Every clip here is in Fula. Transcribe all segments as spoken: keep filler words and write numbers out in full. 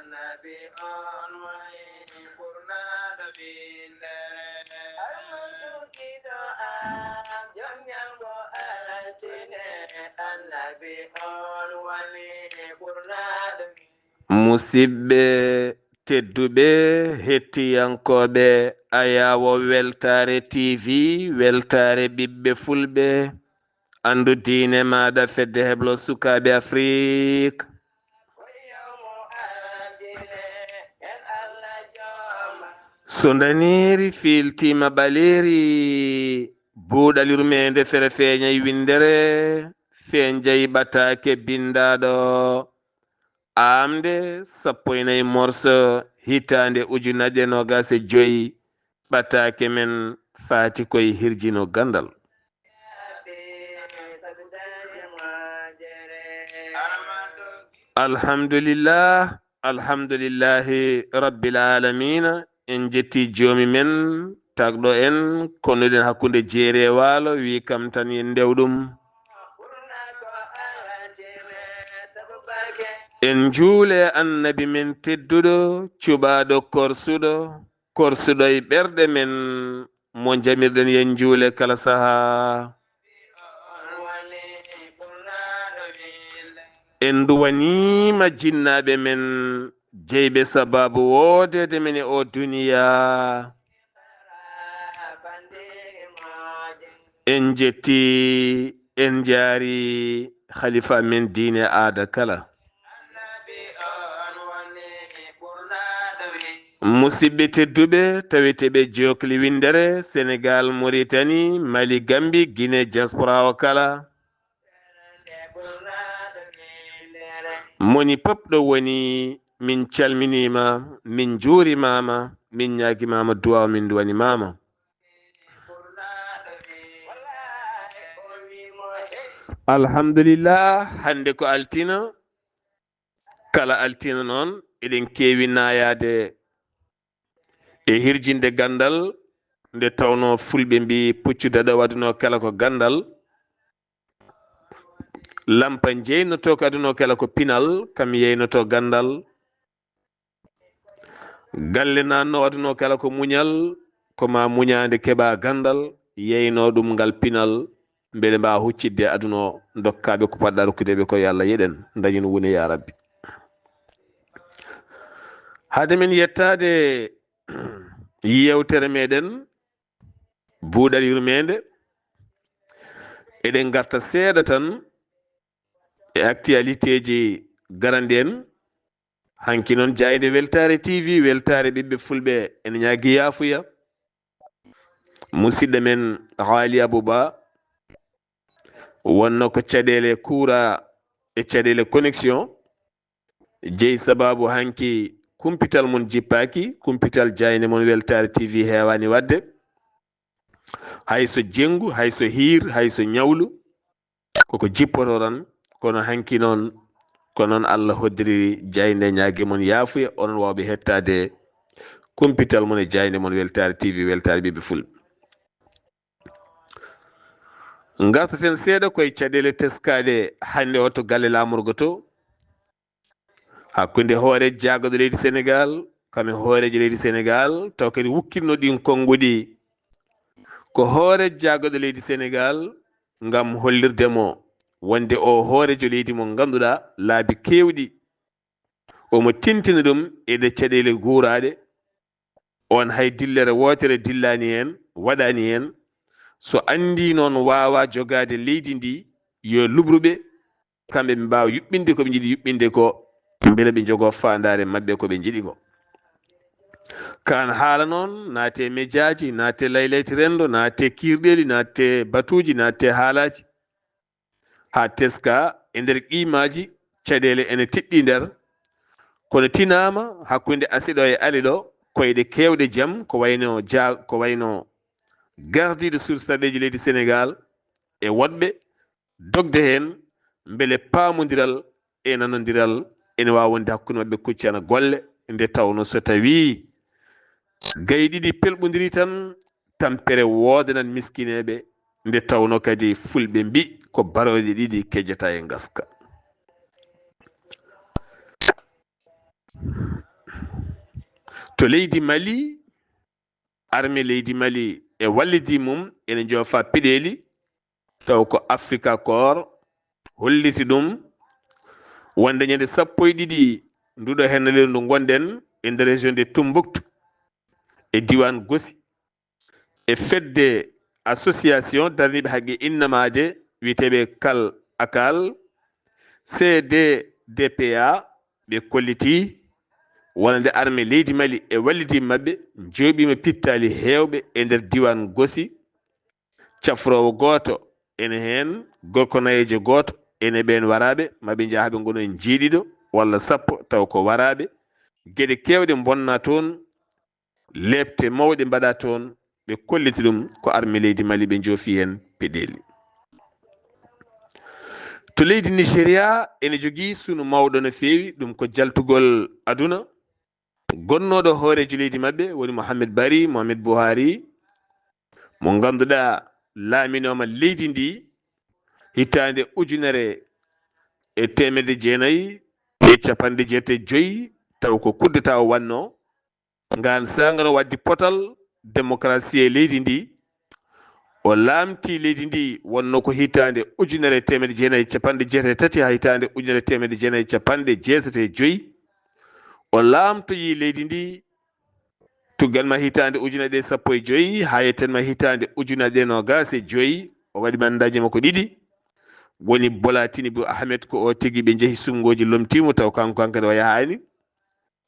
Annabi on woni ɓurnaɗo windere. Armatukiɗo am, jom ñalgo alatine. Annabi on woni ɓurnaɗo windere. Musidɓe tedduɓe, hettiyankooɓe Ayaawo Weltaare T V, Weltaare Ɓiɓɓe Fulɓe, anndu diine maaɗa, Fedde Heblo Sukaaɓe Afrik. So ndaneeri fiiltiima ɓaleeri, buuɗal yurmeende fere feeñay winndere, feeñjay ɓataake binndaaɗo. Aamde sappo e nayi morso, hitaande ujunaaje noogaas e joy, ɓataake men faati koy hirjino ganndal. Alhamdulillah, alhamdulillahi rabbil aalamiina. En jetti joomi men, tagɗo en, konnuɗen hakkunde jeeri e waalo, wi kam tan yen ndew ɗum. En njuule annabi men tedduɗo, cuɓaaɗo korsuɗo, korsuɗo e ɓerɗe men, mo jamirɗen yen njuule kala sahaa. En duwaniima jinnaaɓe men, jeyɓe sabaabu woodeede men e oo duniyaa. En jetti, en njaari khalifa men diine aada kala. Musidɓe tedduɓe, taweteeɓe Jokli Winndere, Senegal, Mauritanie, Mali, Gambie, Guinée, diaspora o kala. Moni pop ɗo woni, min calminiima, min njuurimaama, min ñaagimaama duwaaw, min duwanimaama. Alhamdulillah, hannde ko altine. Kala altine noon, eɗen keewi naayaade e hirjinde ganndal, nde tawnoo fulɓe mbii, puccu daɗoowo aduna o kala ko ganndal. Lampa jeynotoo ko aduna o kala ko pinal, kam yeynoto ganndal. Galle naatnoo aduna o kala ko muñal, ko ma muñaande keɓa ganndal, yeynoo ɗum ngal pinal, mbele mbaawa huccitde aduna o, ndokkaaɓe ko poɗɗa rokkude ɓe ko, yo Allah yeɗen, dañen wune, ya Rabbi. Hade men yettaade yeewtere meɗen, buuɗal yurmeende, eɗen ngarta seeɗa tan e actualitéji garanɗi en. Hanki noon, jaaynde Weltaare T V, Weltaare Ɓiɓɓe Fulɓe, ene ñaagi yaafuya. Musidɗo men Haali Abou Ba, wonno ko caɗeele kuura e caɗeele connexion, jeyi sabaabu hanki kumpital mon jippaaki, kumpital jaaynde mon Weltaare T V heewaani waɗde. Hay so jenngu, hay so hiir, hay so ñawlu, koko jippoto tan, kono hanki noon, ko noon Allah hoddiriri jaaynde, ñaagi mon yaafuya, onon waawɓe hettaade kumpital mon e jaaynde mon Weltaare T V, Weltaare Ɓiɓɓe Fulɓe. Ngartaten seeɗa koye caɗeele teskaaɗe hannde o to galle laamorgo to, hakkunde hooreejo jaagorɗo leydi Senegaal, kam e hooreejo leydi Senegaal, taw kadi wukkitno ɗin konnguɗi. Ko hooreejo jaagorɗo leydi Senegaal, ngam hollirde mo wonde o hooreejo leydi mo ngannduɗaa laabi keewɗi omo tintina ɗum e ɗe caɗeele guuraaɗe. On hay dillere wootere dillaani heen, waɗaani heen. So anndii noon waawaa jogaade leydi ndi, yo luɓruɓe, kamɓe ɓe mbaawa yuɓɓinde ko ɓe njiɗi yuɓɓinde ko, mbele ɓe njogoo faandaare maɓɓe ko ɓe njiɗi ko. Kaan haala noon, naate mejaaji, naate laylayti renndo, naate kiirɗeeli, naate batuuji, naate haalaaji. Haa teska e nder qiimaaji, caɗeele ene tiɗɗi nder. Kono tinaama hakkunde asiɗo e aliɗo, koyɗe keewɗe jam, ko wayno ja-, ko wayno gardiiɗo suudu sarɗeeji leydi Senegaal e woɗɓe, dogde heen, mbele paamondiral e nanondiral ene waawi wonde hakkunde maɓɓe, kuccana golle, nde tawnoo so tawii gayi ɗiɗi pelɓondirii tan, tampere woodanan miskineeɓe, nde tawnoo kadi fulɓe mbii, ko barooje ɗiɗi kejjata e ngaska. To leydi Mali, armée leydi Mali e wallidi mum ene joofa peɗeeli, taw ko Afrika Corps holliti ɗum wonde ñande sappo e ɗiɗi nduɗo hennalel ndu ngonɗen e nder région de Tombouctou e diiwaan Gossi, e fedde association darniiɓe haqqe innamaaje wiyeteeɓe Kal Akal, C D D P A, ɓe kolliti wonande armée leydi Mali e wallidi maɓɓe jooɓiima pittaali heewɓe e nder diiwaan Gossi. Cafroowo gooto ene heen, gorko nayeejo gooto ene ɓeen waraaɓe, maa ɓe njaha ɓe ngona en jeeɗiɗo walla sappo, taw ko waraaɓe. Geɗe keewɗe mbonna toon, leepte mawɗe mbaɗa toon, ɓe kolliti ɗum ko armée leydi Mali, ɓe njoofi heen peɗeeli. To leydi Nigéria ene jogii sunu mawɗo no feewi, ɗum ko jaltugol aduna. Gonnooɗo hooreejo leydi maɓɓe woni Mohamed Bari, Mohamed Buhari, mo ngannduɗaa laaminooma leydi ndi hitaande ujunere e teemedde jeenayi e capanɗe jeetati e joyi, taw ko coup d'État o wannoo. Ngaan saanga no waddi potal demokarasi e leydi ndi. O laamti leydi ndi wonno ko hitaande ujunere e teemedde jeenayi e capanɗe jeetati e tati haa hitaande ujunere e teemedde jeenayi e capanɗe jeetati e joyi. O laamtoyi leydi ndi tuggan ma hitaande ujunere ɗiɗi e sappo e joyi haa yetten ma hitaande ujunere ɗiɗi e noogaas e joyi. O waɗi mandaaji makko ɗiɗi. Woni Bola Tinubu Ahmed, ko o tigi ɓe njehi suɓngooji lomtiimo, taw kanko hankadi o yahaani.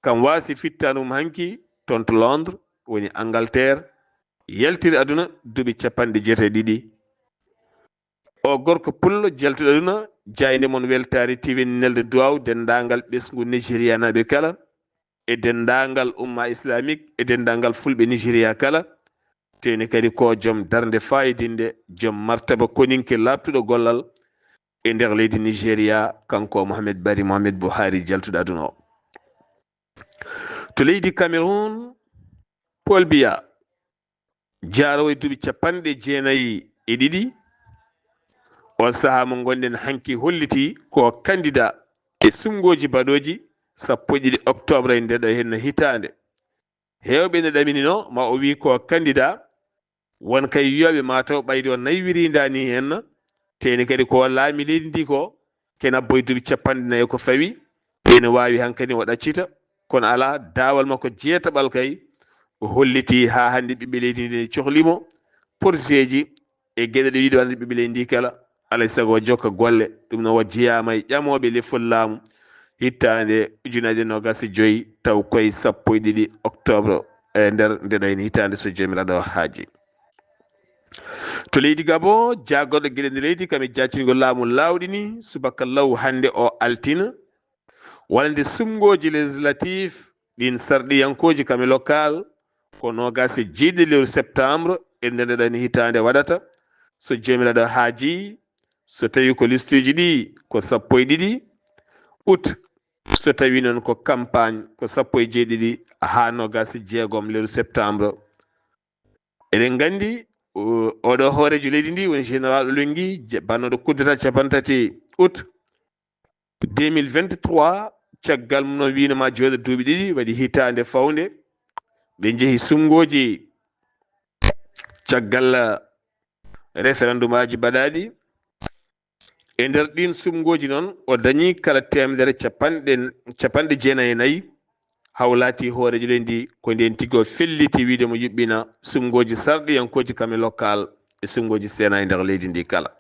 Kam waasi fittaandu mum hanki toon to Londres, woni Angleterre, yaltiri aduna duuɓi capanɗe jeetati e ɗiɗi. O gorko pullo jaltuɗo aduna, jaaynde mon weltaari T V nelde duwaaw denndaangal ɓesngu Nigérianaaɓe kala, e denndaangal umma islamique, e denndaangal fulɓe Nigeria kala. Teni kadi ko joom darnde faayidinde, joom martaba koninke laaɓtuɗo gollal e nder leydi Nigeria, kanko Mohamed Bari Mohamed Buhari jaltuɗo aduna o. To leydi Cameroun, Paul Biya, jaaroowo e duuɓi capanɗe jeenayi e ɗiɗi, on sahaa mo ngonɗen hanki holliti ko kandida e suɓngooji baɗooji sappo e ɗiɗi octobre e ndeɗo henna hitaande. Heewɓe ne ɗaminino ma o wii ko kandida, won kay wiyooɓe ma taw ɓayde o naywiriinda ni henna, teni kadi ko laami leydi ndi ko, kena boy duuɓi capanɗe nayi ko fawi, ene waawi hankadi o ɗaccita, kono alaa, daawal makko jeetaɓal kay, o holliti haa hannde ɓiɓɓe leydi ndi ne cohli mo, porseeji e geɗe ɗe yiɗo hannde ɓiɓɓe leydi ndi kala, alay sago o jokka golle, ɗum noon o jeyaama e ƴamooɓe lefol laamu, hittaande ujunaaji noogaas e joyi, taw koye sappo e ɗiɗi octobre, e nder nde ɗo hitaande so Joomiraaɗo haaji. To leydi Gabon, jaagorɗo geɗe nder leydi kam e jaacingol laamu laawɗini, subaka law hannde o altine, wonande suɓngooji législatif ɗin sarɗiyankooji kam e local, ko noogaas e jeeɗiɗi lewru septembre e nder nde ɗo hitaande waɗata, so Joomiraaɗo haaji, so tawi ko listuuji ɗi ko sappo e ɗiɗi août, so tawi noon ko campagne ko sappo e jeeɗiɗi haa noogaas e jeegom lewru septembre. Eɗen nganndi, o-, oɗo hooreejo leydi ndi woni général Oligui, je-, bannooɗo coup d'État capanɗe tati août deux mille vingt-trois, caggal mum noon wiino ma jooɗo duuɓi ɗiɗi, waɗi hitaande fawnde, ɓe njehi suɓngooji caggal référendum aji baɗaaɗi. E nder ɗin suɓngooji noon, o dañi kala teemedere capanɗe, capanɗe jeenayi e nayi, haw laati hooreejo leydi ndi, ko ndeen tigi o felliti wiide mo yuɓɓina suɓngooji sarɗiyankooji kam e local e suɓngooji Sénat e nder leydi ndi kala.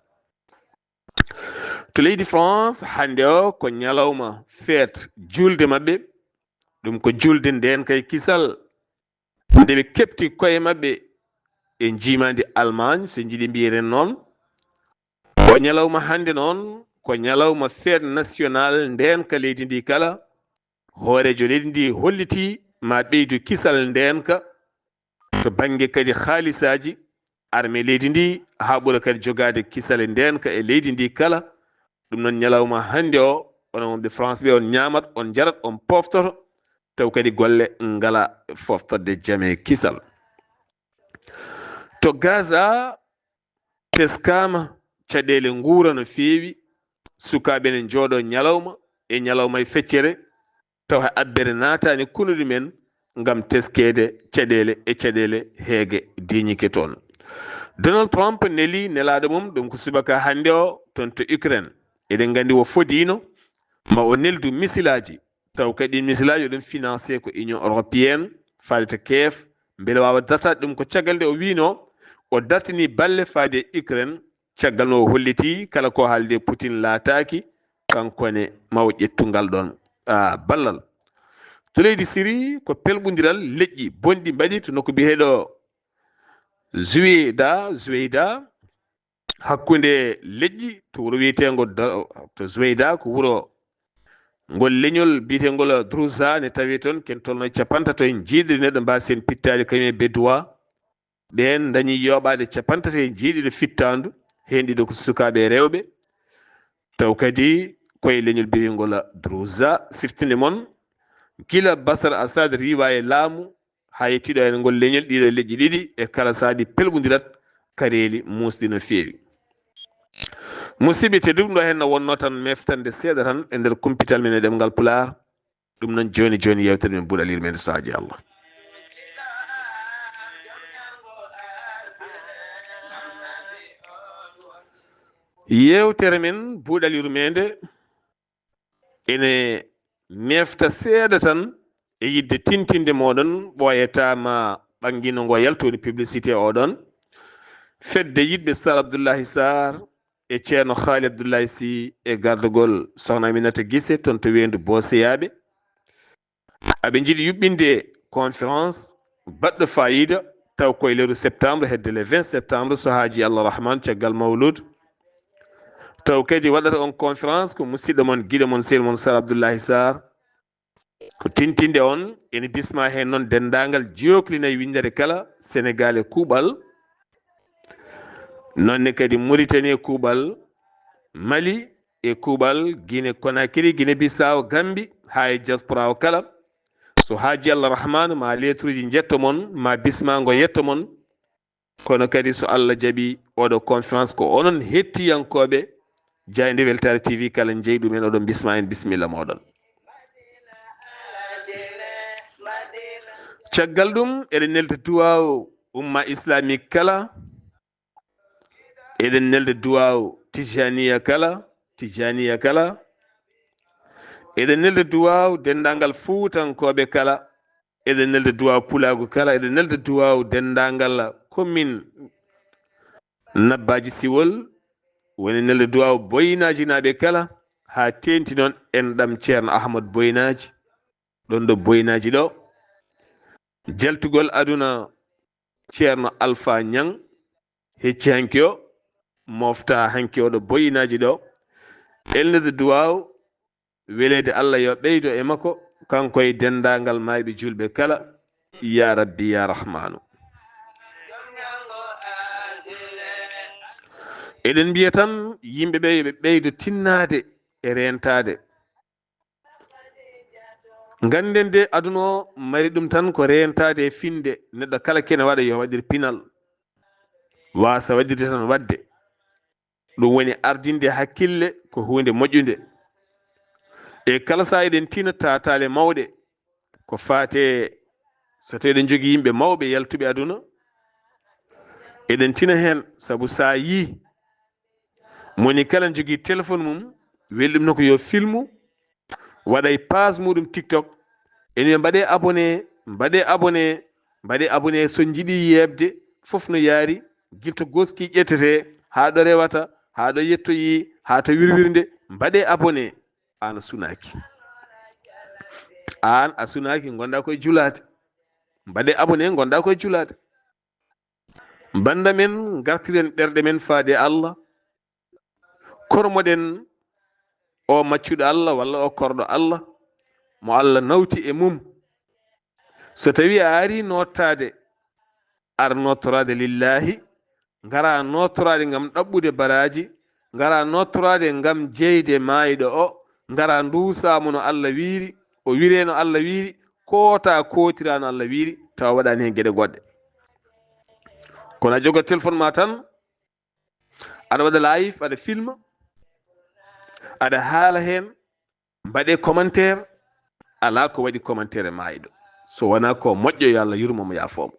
To leydi France, hannde o ko ñalawma feet juulde maɓɓe, ɗum ko juulde ndeenka e kisal, nde ɓe keɓti koye maɓɓe e njiimaandi Allemagne, so njiɗi mbiyen noon. O ñalawma hannde noon, ko ñalawma fête nationale ndeenka leydi ndi kala. Hooreejo leydi ndi holliti ma ɓeydu kisal ndeenka to bannge kadi haalisaaji, armée leydi ndi, haa ɓura kadi jogaade kisal e ndeenka e leydi ndi kala. Ɗum noon ñalawma hannde o, onon wonɓe France ɓe, on ñaamat, on njarat, on poftoto, taw kadi golle ngala foftorde jam e kisal. To Gaza, teskaama caɗeele nguura no feewi, sukaaɓe ne njooɗo ñalawma e ñalawma e feccere, taw hay abbere naataani konuɗi men, ngam teskeede caɗeele e caɗeele heege diiñike toon. Donald Trump neli nelaaɗo mum, ɗum ko subaka hannde o, toon to Ukraine. Eɗen nganndi o fodiino ma o neldu misilaaji, taw kadi misilaaji o ɗum financé ko Union Européenne, faade to Kiev, mbele waawa dartaade ɗum. Ko caggal nde o wiino o dartini balle faade e Ukraine, caggal no o holliti kala ko haalde Putin laataaki, kanko ne ma o ƴettu ngal ɗoon, ah, ballal. To leydi Siri, ko pelɓundiral leƴƴi bonɗi mbaɗi to nokku biyeteeɗo Zuweda, Zuweda, hakkunde leƴƴi to wuro wiyeteengo Da-, to Zuweda, ko wuro ngol leñol biyeteengol Druza, ne tawi toon ken tolno e capantato e jeeɗiɗi neɗɗo mbaasi heen pittaali kañum e Beduwa. Ɓeen ndañi yooɓaade capantato e jeeɗiɗo fittaandu, heen ɗiɗo ko sukaaɓe rewɓe. Taw kadi koye leñol biyeteengol Druza, siftinde mon, gila Basar Asad riiwa e laamu, haa yettiiɗo heen ngol leñol, ɗiɗo leƴƴi ɗiɗi e kala sahaa ɗi pelɓundirat, kareeli muusɗi no feewi. Musidɓe tedduɓe, ɗum ɗo heen no wonnoo tan meftande seeɗa tan e nder kumpital men e ɗemngal Pulaar. Ɗum noon, jooni jooni, yeewtere men Buuɗal Yurmeende, so haaji Allah. Yeewtere men Buuɗal Yurmeende ene mefta seeɗa tan e yiɗde tintinde mooɗon, ɓooyataa ma ɓanngingo ngo yaltu, woni publicité o ɗoon. Fedde yiɗɓe Sar Abdullahi Sar e Ceerno Haali Abdullahi Sy e gardagol Sohna Aminata Gise toon to Weendu Booseyaaɓe. Aɓe njiɗi yuɓɓinde conférence baɗɗo faayiida, taw koye lewru septembre, hedde le vingt septembre, so haaji Allah Rahman, caggal Mawlud. Taw kadi waɗata on conférence ko musidɗo mon, giɗo mon, sehil mon Sar Abdullahi Sar. Ko tintinde on, ene bisma heen noon denndaangal jooklinay winndere kala, Senegaal e kuuɓal, noon ne kadi Mauritanie e kuuɓal, Mali e kuuɓal, Guinée Conakry, Guinée Bissau, Gambie, haa e diaspora o kala. So haaji Allah Rahmanu ma letruuji njetto mon, ma bismaango yetto mon. Kono kadi so Allah jaɓi oɗo conférence ko onon hettiyankooɓe Jaaynde Weltaare T V kala njeyi ɗum en, oɗon bisma en, bisimilla mooɗon. Caggal ɗum, eɗen nelda duwaaw umma islamique kala, eɗen nelda duwaaw tijaniya kala, tijaniya kala, eɗen nelda duwaaw denndaangal fuutankooɓe kala, eɗen nelda duwaaw pulaagu kala, eɗen nelda duwaaw denndaangal commune Nabbaaji Siwol, woni nelda duwaaw Boyinaajinaaɓe kala, haa teeŋti noon enɗam Ceerno Ahmad Boyinaaji, ɗoon ɗo Boyinaaji ɗo. Jaltugol aduna Ceerno Alfa Ñaŋ, hecci hanki o, mofta hanki oɗo Boyinaaji ɗo. Elnirde duwaaw, weleede Allah yo ɓeydo e makko, kanko e denndaangal maayɓe juulɓe kala, ya Rabbi, ya Rahmaanu. Eɗen mbiya tan yimɓe ɓe yo ɓe ɓeydo tinnaade e reentaade. Ngannden de aduna o mari ɗum tan ko reentaade e finde, neɗɗo kala kene waɗa yo waɗir pinal, waasa waɗirde tan waɗde. Ɗum woni ardinde hakkille ko huunde moƴƴunde. E kala sahaa eɗen tina taataale mawɗe ko faate so tawi eɗen njogii yimɓe mawɓe yaltuɓe aduna, eɗen tina heen, sabu sa yii moni kala njogii téléphone mum, weli ɗum no ko yo filmu, waɗay page muɗum TikTok, ene wiya mbaɗe abonné, mbaɗe abonné, mbaɗe abonné. So njiɗi yeeɓde fof no yaari, gila to goski ƴettete, haa ɗo rewata, haa ɗo yettoyi, haa to wirwirnde, mbaɗe abonné. Aan a sunaaki. Aan a sunaaki, ngonɗaa koye julaade. Mbaɗe abonné, ngonɗaa koye julaade. Bannda men, ngartiren ɓerɗe men faade Allah. Kormoɗen o maccuɗo Allah walla o korɗo Allah mo Allah nawti e mum. So tawi a ari noottaade, ar nootoraade lillahi, ngara nootoraade ngam ɗaɓɓude baraaji, ngara nootoraade ngam jeyde maayɗo o, ngara nduusaamo no Allah wiiri, o wiree no Allah wiiri, koota kootira no Allah wiiri, tawa waɗaani heen geɗe goɗɗe. Kono a jogo téléphone ma tan, aɗa waɗa live, aɗa filma, aɗa haala heen, mbaɗe commentaire, alaa ko waɗi commentaire e maayɗo. So wonaa ko moƴƴo, yo Allah yurmo mo, yaafoo mo.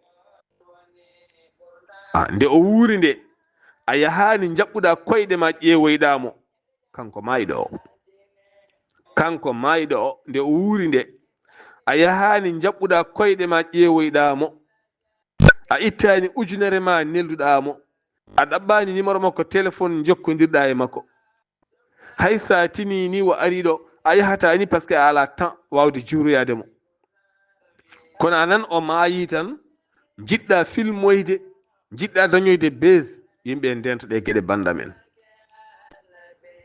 A, nde o wuuri nde, a yahaani njaɓɓuɗaa koyɗe ma ƴeewoyɗaa mo. Kanko maayɗo o. Kanko maayɗo o, nde o wuuri nde, a yahaani njaɓɓuɗaa koyɗe ma ƴeewoyɗaa mo. A ittaani ujunere ma nelduɗaa mo. A ɗaɓɓaani numéro makko téléphone njokkondirɗaa e makko. Hay so a tinii ni o arii ɗo, a yahataa ni parce que a alaa temps waawde juuroyaade mo. Kono anan o maayii tan, njiɗɗaa filmoyde, njiɗɗaa dañoyde buzz, yimɓe ndento ɗe geɗe banndam en.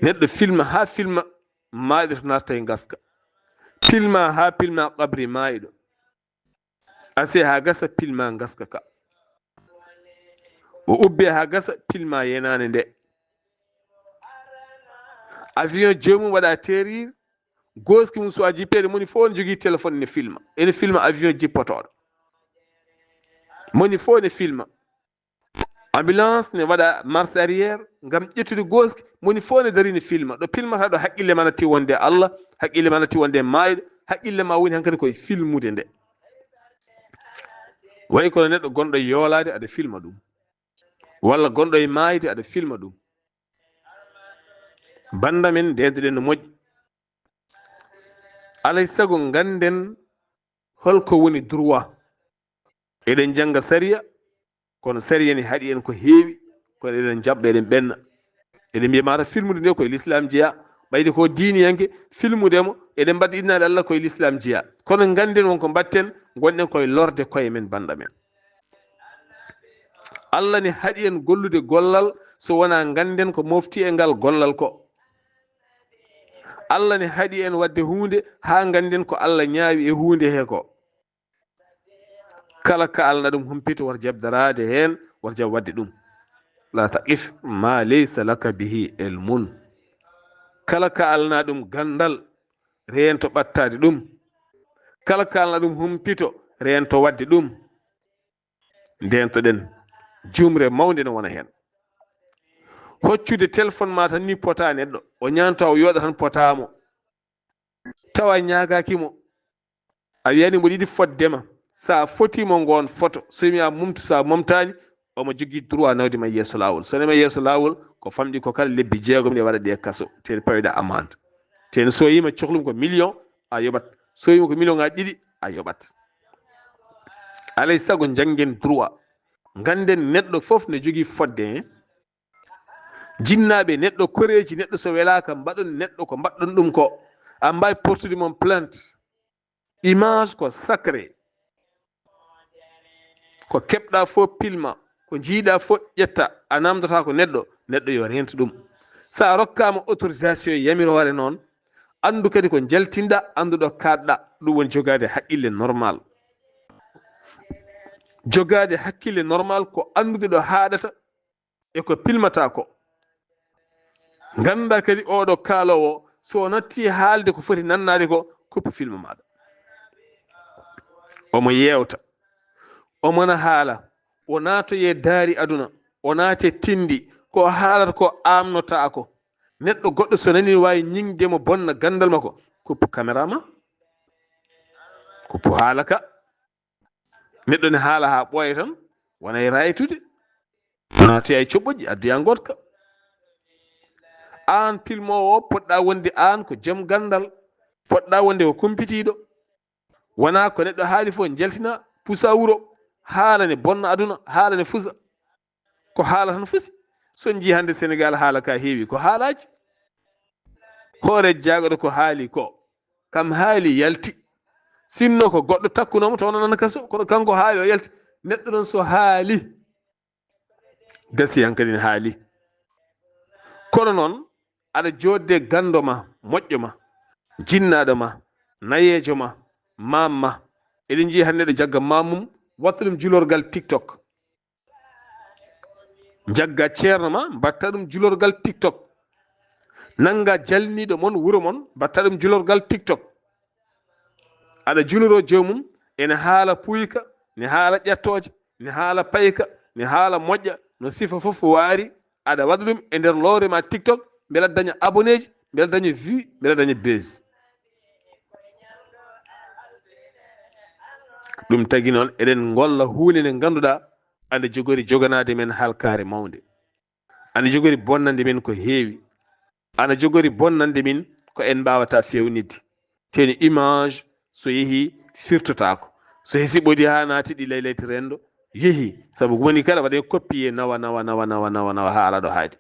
Neɗɗo filma haa filma, maayɗo to natta e ngaska. Filma haa filma qabri maayɗo. Ase haa gasa, filma ngaska ka. O ubbe haa gasa, filma yenaande nde. Avion joomum waɗa atterrir, gooski mum so a jippeede, moni fof ne jogii téléphone ne filma. Ene filma avion jippotooɗo. Moni fof ne filma. Ambulance ne waɗa marche arrière ngam ƴettude gooski, moni fof ne darii ne filma. Ɗo filmata ɗo haqqille ma natti wonde Allah, haqqille ma natti wonde maayɗo, haqqille ma woni hankadi koye filmude nde. Wayi kono neɗɗo gonɗo e yoolaade, aɗa filma ɗum. Walla gonɗo e maayde, aɗa filma ɗum. Bannda men, ndeentoɗen no moƴƴi. Alay sago ngannden holko woni droit. Eɗen njannga sariya, kono sariya ne haɗi en ko heewi, kono eɗen njaɓɓa, eɗen ɓenna. Eɗen mbiya mata filmude nde koye l'islam jeya, ɓayde ko diiniyanke, filmude mo, eɗen mbaɗa innaade Allah koye l'islam jeya. Kono ngannden won ko mbaɗten, ngonɗen koye lorde koye men, bannda men. Allah ne haɗi en gollude gollal so wonaa ngannden ko mofti e ngal gollal ko. Allah ne haɗi en waɗde huunde haa ngannden ko Allah ñaawi e huunde he ko. Kala ka alna ɗum humpito, wota jab daraade heen, wota jab waɗde ɗum. La taqif ma laysa laka bihi ilmun. Kala ka alna ɗum ganndal, reento ɓattaade ɗum. Kala ka alna ɗum humpito, reento waɗde ɗum. Ndeentoɗen, jumre mawnde ne wona heen. Hoccude téléphone ma tan ni pota neɗɗo, o ñaanta, o yooɗa tan pota mo. Tawa ñaagaaki mo. A wiyani mboɗo yiɗi fotde ma. So a fotii mo ngoon foto, so wii a momtu, so a momtaani, omo jogii droit nawde ma yeeso laawol. So nawii ma yeeso laawol, ko famɗi ko kala lebbi jeegom ne waɗa ɗe kaso, te paweɗa amande. Te so yiima cohlum ko million, a yoɓat. So yiima ko million ŋaaji ɗiɗi, a yoɓat. Alay sago njanngen droit. Ngannden neɗɗo fof ne jogii fotde heen. Jinnaaɓe, neɗɗo koreeji, neɗɗo so welaaka, mbaɗon neɗɗo ko mbaɗɗon ɗum ko. A mbaawi portude mon plainte. Image ko sacré. Ko keɓɗa fof pilma, ko njiiɗa fof ƴetta, a namdotaako neɗɗo, neɗɗo yo reento ɗum. So a rokkaama autorisation, yamiroore noon, anndu kadi ko njaltinɗa, anndu ɗo kaaɗɗa, ɗum woni jogaade haqqille normal. Jogaade hakkille normal ko anndude ɗo haaɗata, e ko pilmata ko. Ngannda kadi oɗo kaaloowo, so o natti haalde ko foti nannaade ko, kuppu film maaɗa. Omo yeewta, omo na haala, o naatoye daari aduna, o naate tinndi, ko haalata ko amnotaako. Neɗɗo goɗɗo so nani waawi ñiŋde mo bonna ganndal makko, kuppu caméra ma, kuppu haala ka. Neɗɗo ne haala haa ɓooya tan, wona e raaytude, naatoya e coɓoƴƴi, addoya ngotka. Aan pilmoowo o, poɗɗa wonde aan ko joom ganndal, poɗɗa wonde ko kumpitiiɗo. Wonaa ko neɗɗo haali fof njaltina, pusa wuro, haala ne bonna aduna, haala ne fusa. Ko haala tan fusi. So on njii hannde Senegaal, haala ka heewi ko haalaaji. Hoore jaagoɗo ko haali ko, kam haali yalti. Sinno ko goɗɗo takkunoomo, taw nana kaso, kono kanko haali o yalti. Neɗɗo noon so haali, gasi hankadi ne haali. Kono noon, aɗa joodde ganndo ma, moƴƴo ma, jinnaaɗo ma, nayeejo ma, maam ma. Eɗen njii hannde ɗo jagga maam mum, watta ɗum julorgal TikTok. Njagga ceerno ma, mbatta ɗum julorgal TikTok. Nannga jalniiɗo mon, wuro mon, mbatta ɗum julorgal TikTok. Aɗa juloro joomum, ene haala puyka, ne haala ƴattooje, ne haala payka, ne haala moƴƴa, no sifa fof waari, aɗa waɗa ɗum e nder lowre ma TikTok, mbela daña abonné ji, mbela daña vue, mbela daña buzz. Ɗum tagi noon, eɗen ngolla huunde nde ngannduɗaa ana jogori joganaade men halkaare mawnde, ana jogori bonnande men ko heewi, ana jogori bonnande min ko en mbaawata feewnitde. Teni image so yehi firtotaako, so hesi ɓodi haa naati ɗi laylayti renndo yehi, sabu woni kala waɗen copier nawa nawa nawa nawa nawa nawa haa ala ɗo haadi.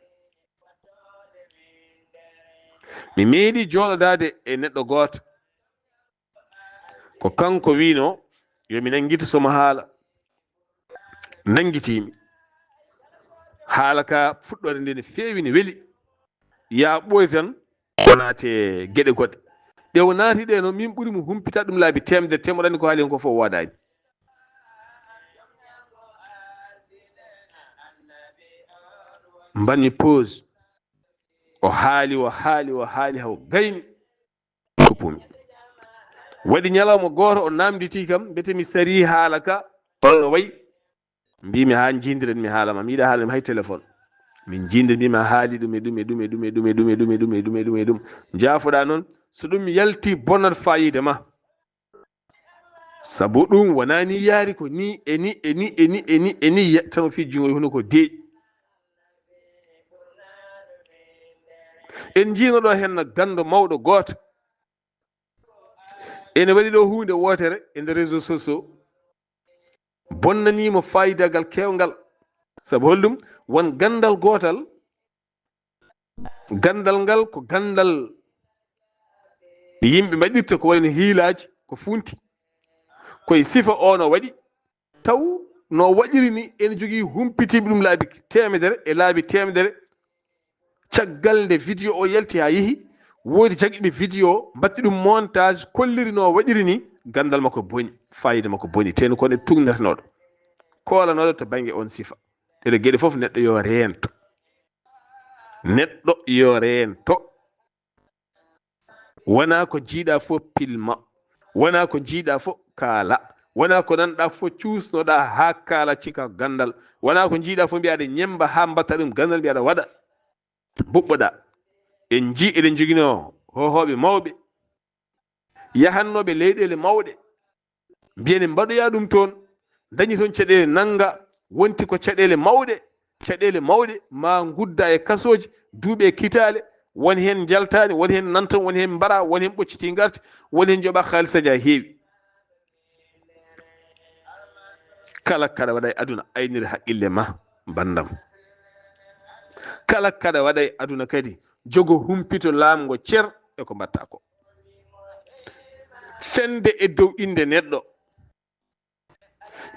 Mi meeɗi jooɗodaade e neɗɗo gooto, ko kanko wiino yo mi nanngito somo haala. Nanngitiimi. Haala ka fuɗɗoore nde ne feewi, ne weli. Yaa ɓooy tan, o naate geɗe goɗɗe. Ɗe o naati ɗe noon, min ɓuri mo humpita ɗum laabi teemedere, te mo ɗanni ko haali hen ko fof woodaani. Mbanmi pause. O haali, o haali, o haali, haw gayni. Kuppumi. Waɗi ñalawma gooto, o naamnditii kam, mbete mi sarii haala ka, holno wayi? Mbiimi, haa njiindiren mi haala ma, mi yiɗa haala ma hay téléphone. Min njiindiri, mbiimi, a haali ɗum e ɗum e ɗum e ɗum e ɗum e ɗum e ɗum e ɗum e ɗum e ɗum e ɗum e ɗum. Njaafoɗaa noon, so ɗum yalti, bonnat faayiida ma. Sabu ɗum wonaa ni yaari, ko ni e ni e ni e ni e ni e ni, yettan o fii junngo e hunuko deeƴi. En njiino ɗo heen ganndo mawɗo gooto. Ene waɗi ɗo huunde wootere e nder réseaux sociaux. Bonnaniimo faayidagal keewngal. Sabu holɗum? Won ganndal gootal. Ganndal ngal ko ganndal yimɓe mbaɗirta ko wayno hiilaaji, ko funti. Koye sifa o no waɗi. Taw no waɗiri ni ene jogii humpitiiɓe ɗum laabi teemedere e laabi teemedere. Caggal nde vidéo o yalti haa yehi, woodi jagiiɓe vidéo, mbaɗti ɗum montage, kolliri no waɗiri ni, ganndal makko boni, faayiida makko boni, teno ko neɗɗo tuugnatanooɗo, koolanooɗo to bannge on sifa. Ɗeɗe geɗe fof neɗɗo yo reento. Neɗɗo yo reento. Wonaa ko njiiɗaa fof pilma. Wonaa ko njiiɗaa fof kaala. Wonaa ko nanɗaa fof cuusnoɗaa haa kaala cika ganndal. Wonaa ko njiiɗaa fof mbiyaa aɗa ñemmba haa mbatta ɗum ganndal, mbiyaa aɗa waɗa. Mbuɓɓoɗaa. En njii eɗen njoginoo hohooɓe mawɓe, yahannooɓe leyɗeele mawɗe. Mbiyen en mbaɗoya ɗum toon, dañi toon caɗeele nannga, wonti ko caɗeele mawɗe, caɗeele mawɗe, ma ngudda e kasooji, duuɓi e kitaale, won heen njaltaani, won heen nantan, won heen mbara, won heen ɓocciti ngarti, won heen njoɓa haalisa ja heewi. Kala kaɗa waɗa e aduna, aynir haqqille ma, banndam. Kala kaɗa waɗa e aduna kadi, jogo humpito laamgo cer e ko mbaɗta ko. Fende e dow innde neɗɗo.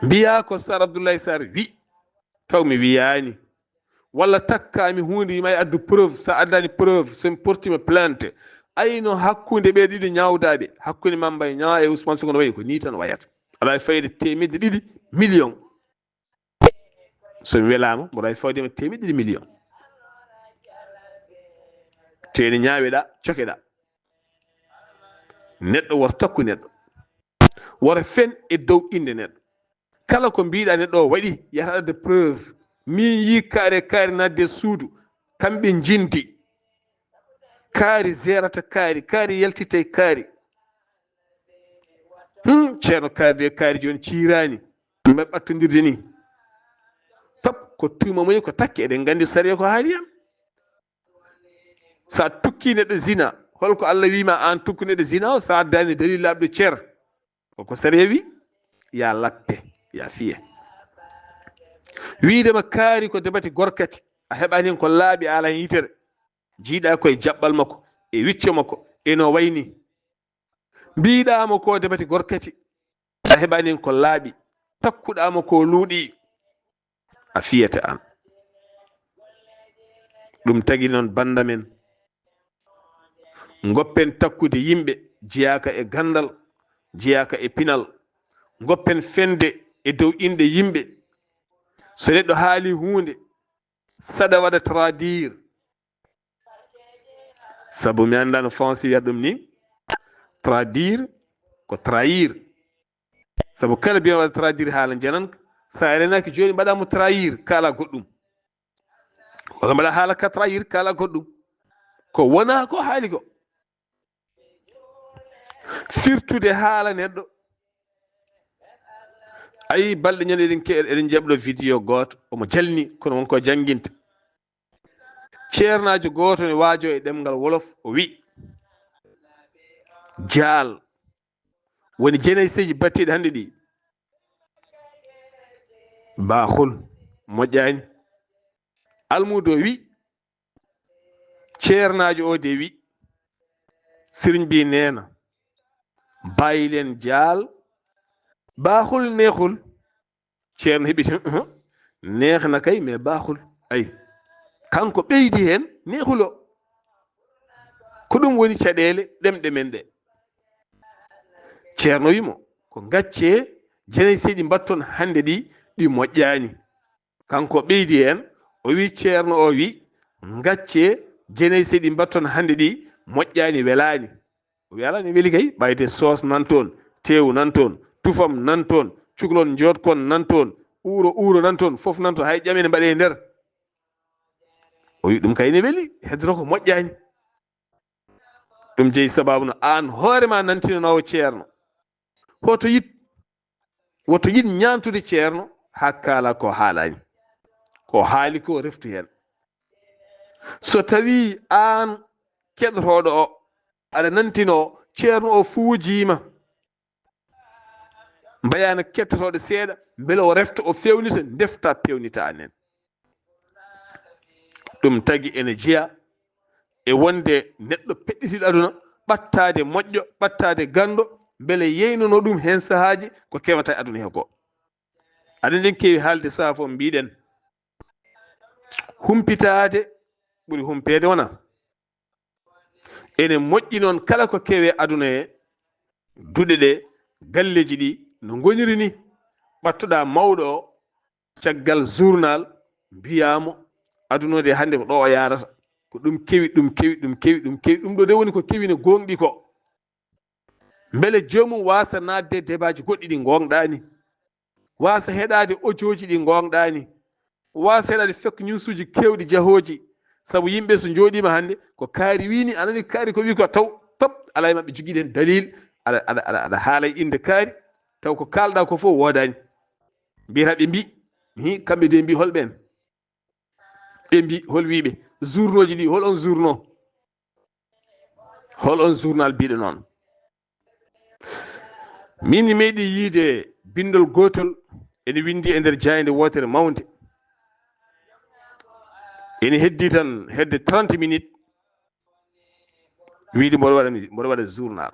Mbiyaa ko Sar Abdoulaye Sarr wi, taw mi wiyaani. Walla takkaami huunde, wiima ay addu preuve, so a addaani preuve, so mi portiima plainte. Ayno hakkunde ɓe ɗiɗo ñaawdaaɓe, hakkunde Mame Mbaye Niang e Ousmane Sonko no wayi, ko nii tan wayata. Aɗa waawi fayde teemedde ɗiɗi million. So mi welaama, mboɗo waawi fawde ma teemedde ɗiɗi million. Te ene ñaaweɗaa, cokeɗaa. Neɗɗo woto takku neɗɗo. Woto fen e dow innde neɗɗo. Kala ko mbiɗa neɗɗo o waɗi, yata adda preuve. Min yi kaari e kaari naatde suudu, kamɓe njindi. Kaari zeerata kaari, kaari yaltitay kaari. Hmm, ceerno kaari de, kaari jooni ciiraani. Mbaɗ ɓattondirde ni. Pap, ko tuuma moƴƴi ko takki, eɗen nganndi sariya ko haali hen. Sa tukki neɗɗo zina, holko Allah wiima an tukku neɗɗo zina o, sa addaani dalil laaɓɗo cer? Ko ko sariya wi? Ya lappe, ya fiye. Wiidema kaari ko debati gorkati, a heɓani hen ko laaɓi, a ala hen yitere. Jiiɗa koye jaɓɓal makko, e wicco makko, e no wayni. Mbiɗa mo ko debati gorkati, a heɓani hen ko laaɓi. Takkuɗa mo ko luuɗi, a fiyete an. Ɗum tagi noon, bannda men, ngoppen takkude yimɓe jeyaaka e ganndal, jeyaaka e pinal. Ngoppen fende e dow inɗe yimɓe. So neɗɗo haali huunde, saɗa waɗa traduire. Sabu mi anndaa no français wiyata ɗum ni. Traduire ko trahir. Sabu kala mbiya waɗa traduire haala njananka, sa renaaki jooni mbaɗa mo trahir, kaala goɗɗum. Walla mbaɗa haala ka trahir, kaala goɗɗum. Ko wona ko haali ko. Firtude haala neɗɗo. Ayi, balɗe ñande eɗen ke-, eɗen jaɓɗo vidéo gooto, omo jalni, kono wonko jannginta. Ceernaajo gooto ne waajoo e ɗemngal Wolof, o wi, jaal, woni jeneseeji battiiɗi hannde ɗi, baaxul, moƴƴaani. Almuudo wi, ceernaajo o de wi, sëriñ bi nee na, bàyyi leen jaal, baaxul, neexul. Ceerno heɓi tan, "Uhum, neex na kay, mais baaxul." Ay, kanko ɓeydi heen, neexul o. Ko ɗum woni caɗeele ɗemɗe men ɗe. Ceerno wi mo, ko ngaccee jeneseeji mbatton hannde ɗi, ɗi moƴƴaani. Kanko ɓeydi heen, o wi, ceerno o wi, ngaccee jeneseeji mbatton hannde ɗi, moƴƴaani, welaani. O wi, alaa, ne weli kay, ɓayde soos nan toon, teewu nan toon, tufam nan toon, cukalon njootkon nan toon, uuro, uuro nan toon, fof nan toon, hay ƴame ne mbaɗe e nder. O wi, ɗum kay ne weli, heddoto ko moƴƴaani. Ɗum jeyi sabaabu no aan hoore ma nantinanoowo ceerno. Hoto yiɗ, woto yiɗ ñaantude ceerno haa kaala ko haalaani. Ko haali ko reftu heen. So tawii aan keɗotooɗo o, aɗa nantinoo ceerno o fuujiima, mbayaana kettotooɗo seeɗa, mbele o refta, o feewnita, ndefta, peewnita anen. Ɗum tagi ene jeya e wonde neɗɗo peɗɗitiiɗo aduna, ɓattaade moƴƴo, ɓattaade ganndo, mbele yeynonoo ɗum heen sahaaji ko kewata e aduna he ko. Aɗa nden keewi haalde sahaa fof mbiɗen, humpitaade ɓuri humpeede wona. Ene moƴƴi noon kala ko kewe aduna he, duɗe ɗe, galleeji ɗi no ngoniri ni, ɓattoɗaa mawɗo o, caggal journal mbiyaa mo, aduna o de hannde ko ɗo o yaarata. Ko ɗum kewi, ɗum kewi, ɗum kewi, ɗum kewi. Ɗum ɗo de woni ko kewi no gooŋɗi ko. Mbele joomum waasa naatde debaaji goɗɗi ɗi ngoongɗaani, waasa heɗaade ojooji ɗi ngoongɗaani, waasa heɗaade fake newsuuji keewɗi jahooji. Sabu yimɓe so njooɗiima hannde, ko kaari wii ni, a nani kaari ko wii ko taw, pap, alaa e maɓɓe jogiiɗo heen dalil, aɗa, aɗa, aɗa, aɗa haala e innde kaari, taw ko kaalɗaa ko fof woodaani. Mbiyata ɓe mbii, hi, kamɓe de mbii hol ɓeen? Ɓe mbii, hol wii ɓe? Journaux ji ɗi, hol on journaux? Hol on journal mbiɗo noon? Min mi meeɗi yiide binndol gootol ene winndi e nder jaaynde wootere mawnde. Ene heddi tan hedde trente minutes, wiide mboɗo waɗa mi-, mboɗo waɗa journal.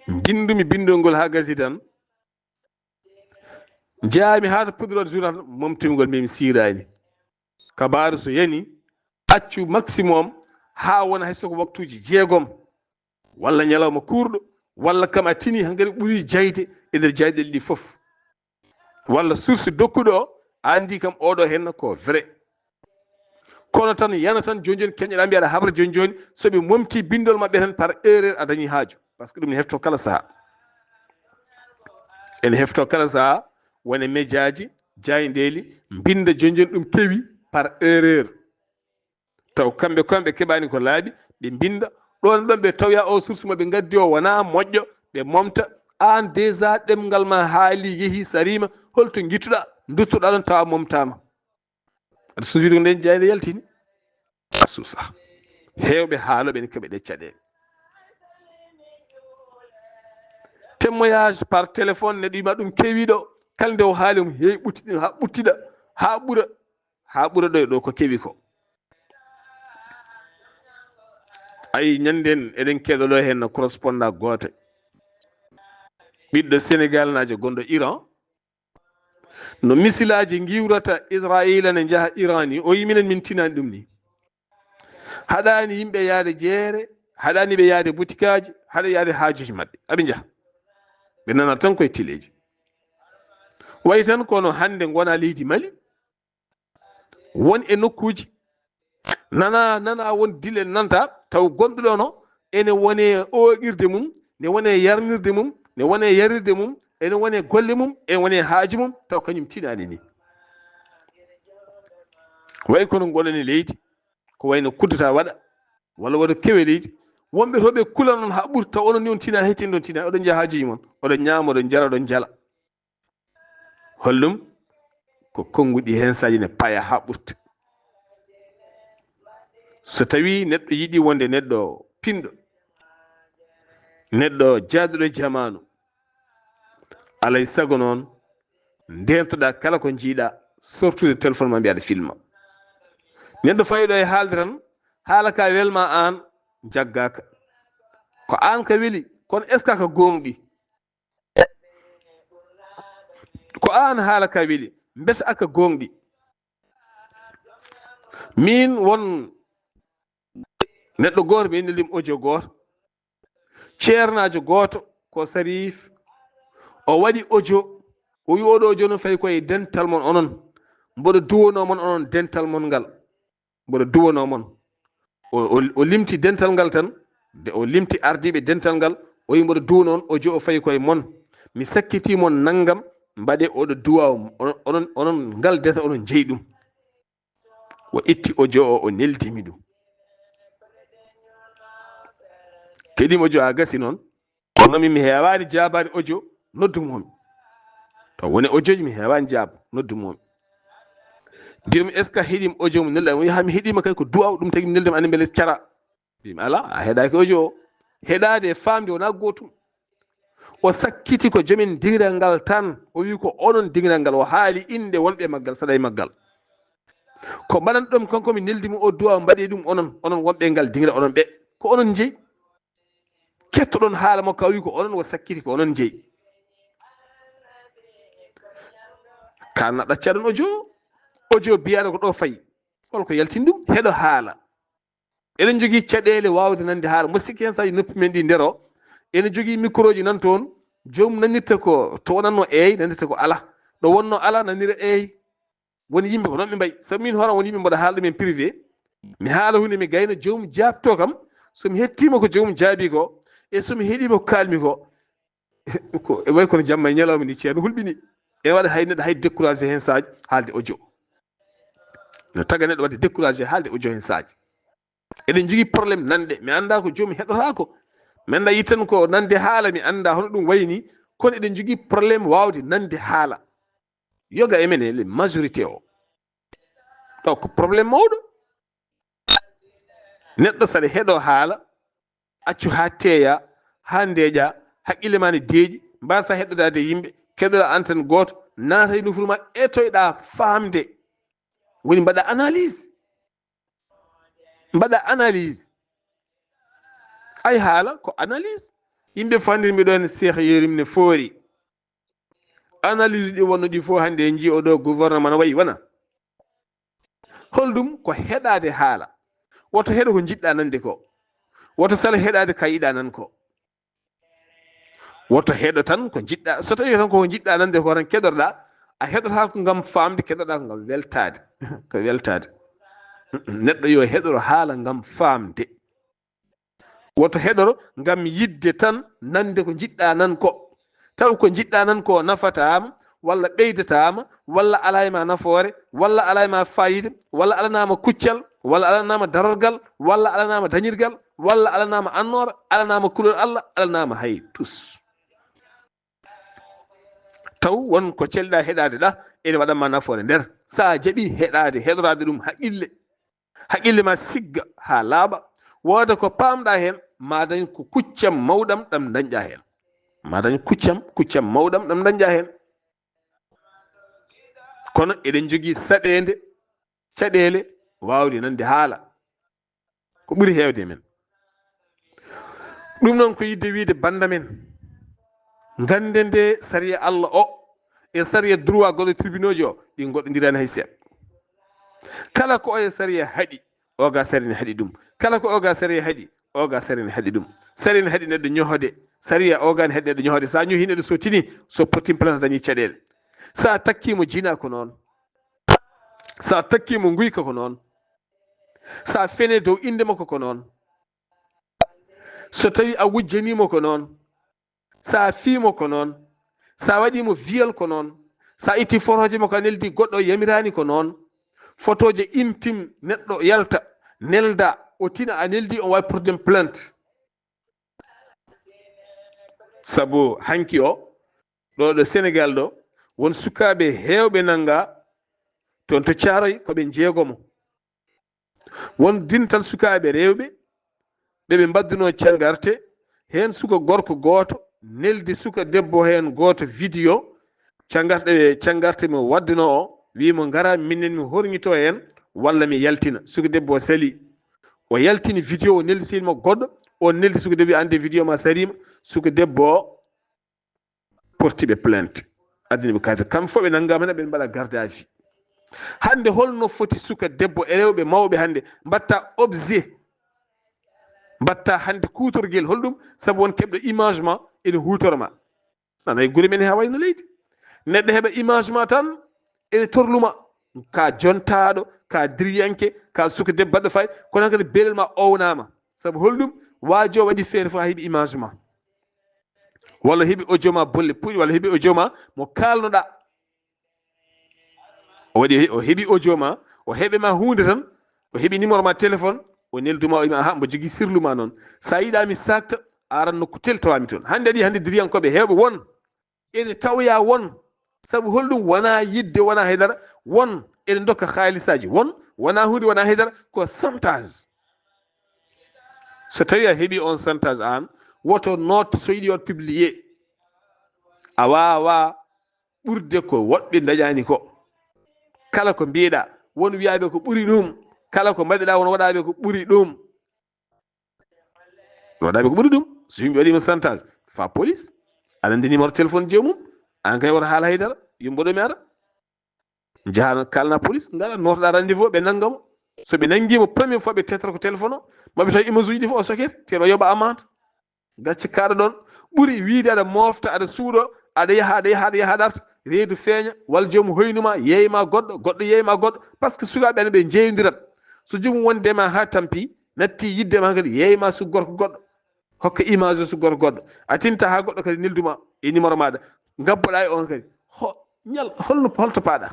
Mbinndumi binndol ngol haa gasi tan, njaami haa to puɗɗorooɗo journal, momtimgol mi, mi siiraani. Kabaaru so yani, accu maximum haa wona hay so ko waktuuji jeegom, walla ñalawma kuurɗo, walla kam a tini hangari ɓuri jayde e nder jayɗeele ɗi fof. Walla source dokkuɗo o, a anndi kam oɗo henna ko vrai. Kono tan yana tan jooni jooni keñoɗaa mbiyaɗa haɓre jooni jooni, so ɓe momti binndol maɓɓe tan par erreur a dañi haaju. Par ce que ɗum ne hefto kala saha. Ene hefto kala saha, wone mejaaji, jaayndeeli, mbinnda jooni jooni ɗum kewi par erreur. Taw kamɓe, kamɓe keɓaani ko laaɓi, ɓe mbinnda. Ɗoon ɗoon ɓe tawya o source mo ɓe ngaddi o wonaa moƴƴo, ɓe momta. Aan déjà ɗemngal ma haali, yehi, sariima, holto ngittuɗaa? Nduttoɗaa ɗoon tawa momtaama. Aɗa suusii ko nden jaaynde yaltini? A suusaa. Heewɓe haalooɓe ene keɓa ɗe caɗeele. Témoignage par téléphone, neɗɗo wima ɗum kewiɗo, kala nde o haali mo heewi ɓuttiɗin haa ɓuttida, haa ɓura, haa ɓura ɗo e ɗo ko kewi ko. Ayi, ñanden eɗen keɗoɗo heen no correspondant gooto, ɓiɗɗo Sénégal naajo gonɗo Iran, no misilaaji ngiwrata Israayiila ne njaha Iran ni, o yi minen min tinani ɗum ni. Haɗaani yimɓe yaade jeere, haɗaani ɓe yaade butikaaji, haɗa yaade haajuuji maɓɓe. Aɓe njaha. Ɓe nana tan koye teleeji. Wayi tan kono hannde ngona leydi Mali, won e nokkuuji, nana, nana won dille nanta, taw gonɗo ɗo no, ene wone oogirde mum, ne wone yarnirde mum, ne wone yarirde mum, ene wone golle mum, ene wone haaju mum, taw kañum tinaani ni. Wayi kono ngonani leydi, ko wayno kuddata waɗa, walla waɗa kewe leydi, wonɓe to ɓe kula noon haa ɓuri, taw onon ni on tinaani, hay tin ɗon tinaani, oɗon njaha haajuuji mon, oɗon ñaama, oɗon njara, oɗon njala. Holɗum? Ko konnguɗi hensaaji ne paya haa ɓurti. So tawii neɗɗo yiɗi wonde neɗɗo pinɗo, neɗɗo jaaduɗo e jamaanu, alay sago noon, ndeentoɗaa kala ko njiiɗaa, sortude téléphone ma mbiya aɗa filma. Neɗɗo fawiɗo e haalde tan, haala ka welma aan, jaggaaka. Ko aan ka weli, kono est-ce que ka gooŋɗi? Ko aan haala ka weli, mbete aka gooŋɗi? Min won neɗɗo gooto, mi neldim audio gooto, ceernaajo gooto, ko Sarif, o waɗi audio, o wi oɗo audio no fayi koye dental mon onon, mboɗo duwonoo mon onon dental mon ngal, mboɗo duwonoo mon. O, o, o limti dental ngal tan, de o limti ardiiɓe dental ngal, o wi mboɗo duwonoo on audio, o fayi koye mon. Mi sakkitii mon nanngam, mbaɗee oɗo duwaaw, onon, onon, onon ngal dental onon njeyi ɗum. O itti audio o, o neldimi ɗum. Keɗimi audio a gasi noon. Kono min mi heewaani jaabaade audio, noddumomi. To woni audio ji mi heewaani jaab, noddumomi. Mbiyumi, est-ce que heɗiima audio mo nelɗa? O wi, haa mi heɗiima kay ko duwaaw, ɗum tagi mi neldima, andi mbele cara. Mbiyumi, alaa, a heɗaaki audio o. Heɗaade e faamde wonaa gootum. O sakkiti ko jomin diŋiral ngal tan. O wi ko onon diŋiral ngal. O haali innde wonɓe maggal, saɗa e maggal. Ko mbaɗan ɗum kanko mi neldi mo o duwaaw, mbaɗi ɗum onon, onon wonɓe ngal diŋiral, onon ɓe. Ko onon njeyi. Kettoɗon haala makko, a wi ko onon o sakkiti, ko onon njeyi. Ka na ɗaccaɗon audio, audio biyaɗo ko ɗo fayi. Holko yaltini ɗum? Heɗo haala. Eɗen jogii caɗeele waawde nande haala. Mo sikki heen so tawi noppi men ɗi ndero, ene jogii micro ji nan toon, joomum nanirta ko to wonatno eey, nanirta ko ala. Ɗo wonno ala, nanira eey. Won yimɓe ko noon ɓe mbayi. Sabu min hoore am won yimɓe mboɗo haala ɗum en privé. Mi haala huunde, mi gayna, joomum jaabto kam. So mi hettiima ko joomum jaabi ko, e so mi heɗiima ko kaalmi ko, ko e way kono jamma e ñalawma ni, ceerno hulɓini. Ene waɗa hay neɗɗo hay découragé heen saaji haalde audio. No taga neɗɗo waɗde découragé haalde audio heen saaji. Eɗen njogii problème nande. Mi anndaa ko joomum heɗotaako. Mi anndaa yittan ko nande haala, mi anndaa hono ɗum wayi ni. Kono eɗen njogii problème waawde nande haala. Yoga e men, e majorité o. Ɗo ko problème mawɗo. Neɗɗo saɗa heɗo haala, accu haa teeya, haa ndeeƴa, haqqille ma ne deeƴi, mbaasa heɗodaade e yimɓe, keɗoɗaa antenne gooto, naata e nofuru ma, etoyɗaa faamde. Woni mbaɗa analyse. Mbaɗa analyse. Ay haala ko analyse. Yimɓe fandirmi ɗo en Cheikh Yérim ne foori. Analyse ɗi wonno ɗi fof hannde en njii oɗo gouvernement no wayi wona. Holɗum? Ko heɗaade haala. Woto heɗo ko njiɗɗa nande ko. Woto sala heɗaade ka yiɗa nan ko. Woto heɗo tan ko njiɗɗa. So tawi tan ko njiɗɗa nande ko tan keɗorɗa, a heɗotaako ngam faamde, keɗorɗa ko ngam weltaade. Ko weltaade. Neɗɗo yo heɗoro haala ngam faamde. Woto heɗoro ngam yiɗde tan nande ko njiɗɗa nan ko. Taw ko njiɗɗa nan ko nafataama, walla ɓeydataama, walla alaa e ma nafoore, walla alaa e ma fayida, walla alanaama kuccal, walla alanaama darorgal, walla alanaama dañirgal, walla alanaama annoora, alanaama kulol Allah, alanaama hay tus. Taw won ko celɗa heɗaade ɗa, ene waɗanma nafoore nder. Sa jaɓi heɗaade, heɗoraade ɗum haqqille. Haqqille ma sigga haa laaɓa, wooda ko paamɗa heen, ma dañ ko kuccam mawɗam ɗam dañɗa heen. Ma dañ kuccam, kuccam mawɗam ɗam dañɗa heen. Kono eɗen njogii saɗeende, caɗeele waawde nande haala. Ko ɓuri heewde e men. Ɗum noon ko yidde wiide bannda men. Ngannde nde sariya Allah o e sariya droit goɗɗo tribunal ji o, ɗi ngoɗɗondiraani hay seeɗa. Kala ko oya sariya haɗi, oga sariya ne haɗi ɗum. Kala ko oga sariya haɗi, oga sariya ne haɗi ɗum. Sariya ne haɗi neɗɗo ñohode. Sariya oga ne haɗi neɗɗo ñohode. Sa ñohi neɗɗo so tini, so porti plainte dañi caɗeele. Sa takkimo jina ko noon. Sa takkimo nguyka ko noon. Sa fene dow innde makko ko noon. So tawi a wujjanimo ko noon. Sa fiimo ko noon. Sa waɗimo viol ko noon. Sa itti fotooje makko a neldi goɗɗo yamiraani ko noon. Fotooje intime neɗɗo yalta, nelda, o tina a neldi, on wawi porte plainte. Sabu hanki o, ɗo, ɗo Sénégal ɗo, Won sukaaɓe heewɓe nanngaa toon to Caaroy, ko ɓe njeegomo. Won dintal sukaaɓe rewɓe ɓe ɓe mbaddunoo cangarte, heen suka gorko gooto neldi suka debbo heen gooto vidéo, cangarte, cangarte mo waddunoo o, wii mo, "Ngaraa minen mi horñitoo heen, walla mi yaltina." Suka debbo o salii. O yaltini vidéo, o neldi sehil makko goɗɗo, o neldi suka debbo, "Aan de vidéo ma sariima." Suka debbo o porti ɓe plainte, addani ɓe kayto. Kamɓe fof ɓe nanngaama heen, ɓe mbaɗa garde à vue. Hannde holno foti suka debbo e rewɓe mawɓe hannde mbatta objet, mbatta hannde kuutorgel holɗum, sabu won keɓɗo image ma ene huutora ma. Nana e gure men he haa wayno leydi. Neɗɗo heɓa image ma tan ene torluma. Ka jontaaɗo, ka diriyanke, ka suka debbo baɗɗo fay, kono kadi belel ma ownaama. Sabu holɗum? Waajo waɗi feere fof haa heɓi image ma. Walla heɓi audio ma bolle puɗi, walla heɓi audio ma mo kaalnoɗa. O waɗi, o heɓi audio ma, o heɓe ma huunde tan, o heɓi numéro ma téléphone, o nelduma, o wima, "Aha, mbo jogii sirlu ma noon. Sa yiɗa mi sakta, aran nokku tel tawami toon." Hannde aɗi, hannde diriyankoɓe heewɓe won ene tawoya won. Sabu holɗum? Wona yidde, wona haydara. Won ene dokka haalisaaji. Won wona huunde, wona haydara, ko chantage. So tawi a heɓi on chantage aan, woto noot so yiɗi waɗ publié. A waawa ɓurde ko woɗɓe ndañani ko. Kala ko mbiyeɗa, won wiyaaɓe ko ɓuri ɗum. Kala ko mbaɗeɗa, won waɗaaɓe ko ɓuri ɗum. Waɗaaɓe ko ɓuri ɗum. So yimɓe waɗima chantage, fa police. Aɗa anndi numéro téléphone joomum. Aan kay woto haala haydara. Yumbo ɗo mi ara. Njaha kaalna police, ngara nootoɗa rendez-vous, ɓe nannga mo. So ɓe nanngii mo première fois, ɓe tettata ko téléphone o. Maɓɓe taw image uji ɗi fof o soket, te ɗo yoɓa amende. Gacce kaaɗa ɗoon. Ɓuri wiyde aɗa moofta, aɗa suuɗo, aɗa yaha, aɗa yaha, aɗa yaha, aɗa arta. Reedu feeña, walla joomum hoynu ma, yeeyma goɗɗo, goɗɗo yeeyma goɗɗo. Par ce que sukaaɓe amen ɓe njeeyondirat. So joomum wondi e ma haa tampi, natti yidde ma kadi, yeeyma suka gorko goɗɗo. Hokka image o suka gorko goɗɗo. A tinta haa goɗɗo kadi nelduma e numéro maɗa. Ngabboɗa e on kadi. Ho, ñal, holno, holto paaɗa?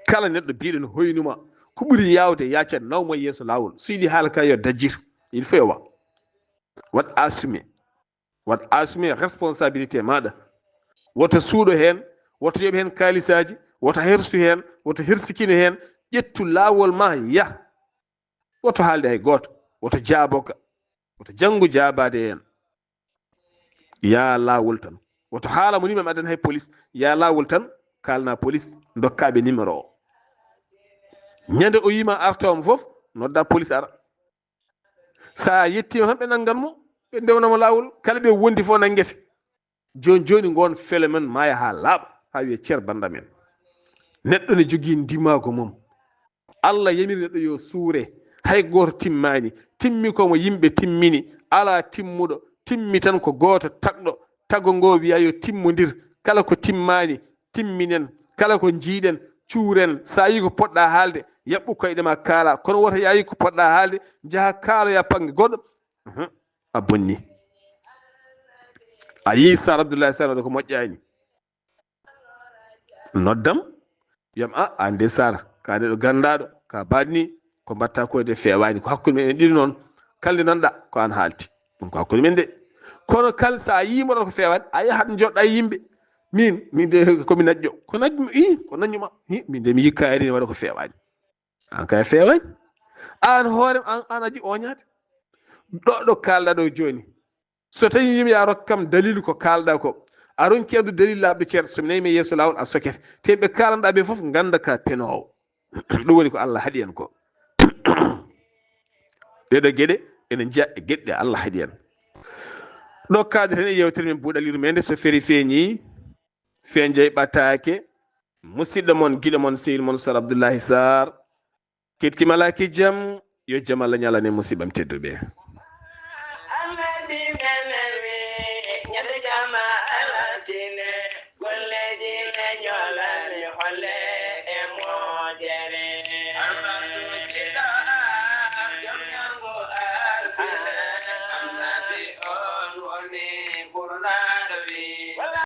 Kala neɗɗo biɗen hoynuma, ko ɓuri yaawde, yaaca nawma yeeso laawol. So yiɗi haala ka yo dajjito, il faut yo wa. Waɗ assumer. Waɗ assumer responsabilité maɗa. Woto suuɗo heen, woto yoɓ heen kaalisaaji, woto hersu heen, woto hersikino heen. Ƴettu laawol ma, yah. Woto haalde hay gooto. Woto jaaboka. Woto janngu jaabaade heen. Yaa laawol tan. Woto haala mo ni mi addani hay police. Yaa laawol tan, kaalna police, ndokkaa ɓe numéro o. Ñande o yima arta mo fof, nodda police ara. So a yettiima tan, ɓe nanngan mo, ɓe ndewnamo laawol. Kala ɓe wondi fof nanngete. Jooni jooni, ngoon phénomène maaya haa laaɓa, haa wiya cer banndam en. Neɗɗo ne jogii ndimaagu mum. Allah yamiri neɗɗo yo suure. Hay gooto timmaani. Timmi ko mo yimɓe timmini. Alaa timmuɗo. Timmi tan ko gooto tagɗo. Tago ngo wiya yo timmondir. Kala ko timmaani, timminen. Kala ko njiiɗen, cuuren. So a yii ko poɗɗa haalde, yaɓɓu koyɗe ma kaala. Kono woto a yii ko poɗɗa haalde, njaha kaaloya bannge goɗɗo. Mhm. A bonni. A yii Sar Abdoulaye Sar waɗa ko moƴƴaani. Noddam, wiyam, "A, aan de Sar, ka neɗɗo ganndaaɗo, ka baɗni, ko mbaɗta ko de feewaani, ko hakkunde men en ɗiɗo noon, kala nde nanɗa, ko aan haalti. Ɗum ko hakkunde men de. Kono kala so a yii mboɗo ko feewaani, a yahat njoɗɗa e yimɓe. Min, min de ko mi naƴƴo. Ko naƴmi, i, ko naƴmi ma. I, min de mi yii kaari ne waɗa ko feewaani." Aan kay feewaani. Aan hoore, aan, aan a ji oñaade. Ɗo, ɗo kaalɗa ɗo jooni. So tawi yimɓe a rokka kam dalilu ko kaalɗa ko, a ronki andu dalil laaɓɗo ceerto, so mi nayi mi yeeso laawol a sokete. Te ɓe kaalanɗa ɓe fof ngannda ka penoowo. Ɗum woni ko Allah haɗi en ko. Ɗeɗo geɗe ene njiya e geɗe ɗe Allah haɗi en. Ɗo kaadeten e yewtere men buuɗal yurmeende, so feri feeñi, feeñjay ɓataake. Musidɗo mon, giɗo mon, sehil mon, Sar Abdoulahi Sar. Keɗkimalaaki jam, yo jam Allah ñalane musiɓɓam tedduɓe.